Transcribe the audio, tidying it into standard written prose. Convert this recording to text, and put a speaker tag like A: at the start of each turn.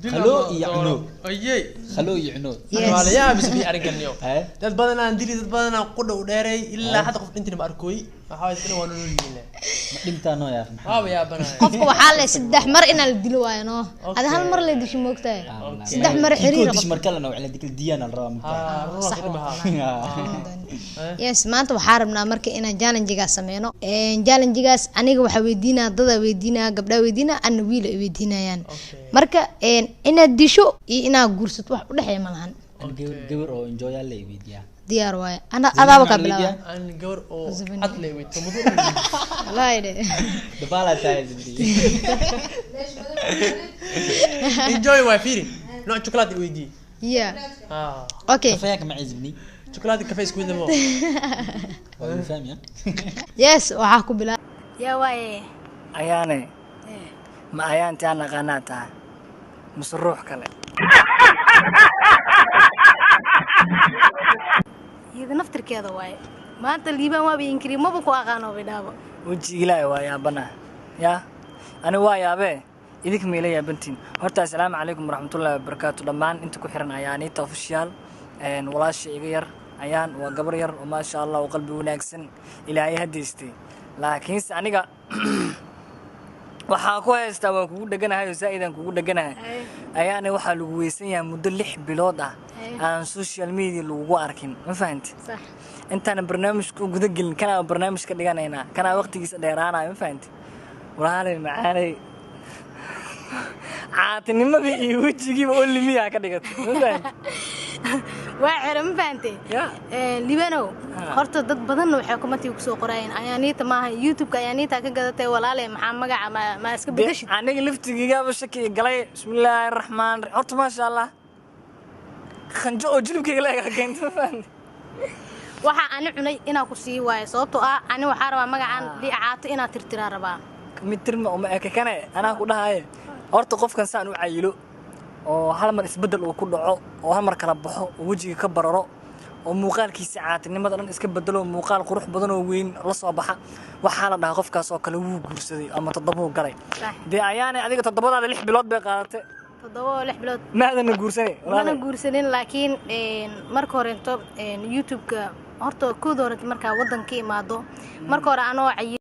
A: Khalo iyo cuno.
B: Ayey.
A: Khalo iyo cuno.
C: Yes.
B: Waa la yaab isbi arrinkan yo.
A: Haye.
B: Dad badan aan dili, dad badan aan qudha u dheeray, ilaa hadda qof dhintina ma arkooy. Waxaa waay dadna waa nolol yihiin.
A: Ma dhintaa noo yaaq maxaa?
B: Waaba yaabanaya.
C: Qofka waxaa le saddex mar inaa la dilo waayo no. Ada hal mar la disho moogtahay. Saddex mar xiriir.
A: Dish mar kalena waa la dikal diyaan la rabaa mugtahay.
B: Haa, run waa ka baxa.
C: Yes, maanta waxaa rabnaa marka inaan challengegaas sameyno. Challengegaas aniga waxaa weydiinaa, dadaa weydiinaa, gabdhaa weydiinaa, ana wiil ay weydiinayaan. Marka inaad disho iyo inaad guursato wax udhexeeya ma lahan.
A: Gabar oo enjoy la weydiiyaa.
C: Diyaar waaye, ana adaaba kaa bilaaba.
B: Aan gabar oo
C: Zafani.
B: Cad leh weyto madow.
C: Wallaahi de.
A: Dabaala tahay zibri.
B: Enjoy waa fiiri. Nooc chocolate i weydii.
C: Yeah.
B: Haa.
C: Okay.
A: Kafeeya kama cizibni.
B: Chocolate kafe isku wada mo.
A: Waa fahmiya.
C: Yes, waxaa ku bilaaba yaa waaye.
D: Ayaane, ma ayaanti aan aqaanaa tahay mise ruux kale?
C: Iyada naftirkeeda waaye. Maanta Liibaan waaba inkiri, maba ku aqaano bay dhaabo.
D: Weji ilaahay waa yaabana yaa ani waa yaabee, idinka ma ila yaabantiin? Horta assalaamu calaykum waraxmatullaahi wabarakaatu dhammaan inta ku xiran Ayaaniita Official. Walaasha iga yar Ayaan waa gabar yar oo maasha Allah oo qalbi wanaagsan, Ilaahay hadaystay, laakiinse aniga waxaan ku haystaa, waan kugu dheganahay oo zaa'idaan kugu dheganahay. Ayaana waxaa lagu weysan yahay muddo 6 bilood ah aan social media lagugu arkin, ma fahanti?
C: Sax.
D: Intaana barnaamijka u guda gelin, kanaa barnaamij ka dhiganaynaa, kanaa waqtigiisa dheeraanaya, ma fahanti? Walaalay macaanay, caatinimadii iyo wejigiiba oo limiyaa ka dhigatay, ma fahanti?
C: Waa xere, ma fahantay?
D: Ya.
C: Liibanow, horta dad badanna waxay commentiga kusoo qorayeen Ayaaniita maaha, YouTube-ka Ayaaniita ka gadatay. Walaale, maxaa magaca ma iska bedeshid?
D: Aniga laftigiigaaba shaki galay. Bismillaahi raxmaan raxiim. Horta maasha Allah, khanjo oo jilibkayga la egaa keenta, ma fahanti?
C: Waxa ani cunay inaa ku sii waayo, sababtoo ah ani waxaa rabaa magacan liicaato inaad tirtiraa rabaa.
D: Mid tirma uma eke kane, anaa ku dhahaye. Horta qofkan saan u cayilo oo hal mar isbeddel uu ku dhaco oo hal mar kala baxo oo wejiga ka bararo oo muuqaalkiisa caatinimada dhan iska bedelo, muuqaal qurux badan oo weyn la soo baxa, waxaa la dhahaa qofkaas oo kale wuu guursaday ama toddobuu galay.
C: Sax.
D: Dee ayaanay, adiga toddobadaada 6 bilood bay qaadatay.
C: 7 oo 6 bilood.
D: Maadana guursanay?
C: Mana guursanin, laakiin marka horento YouTube-ka horta kooda horento markaa waddan ka imaado, marka hore anoo cayi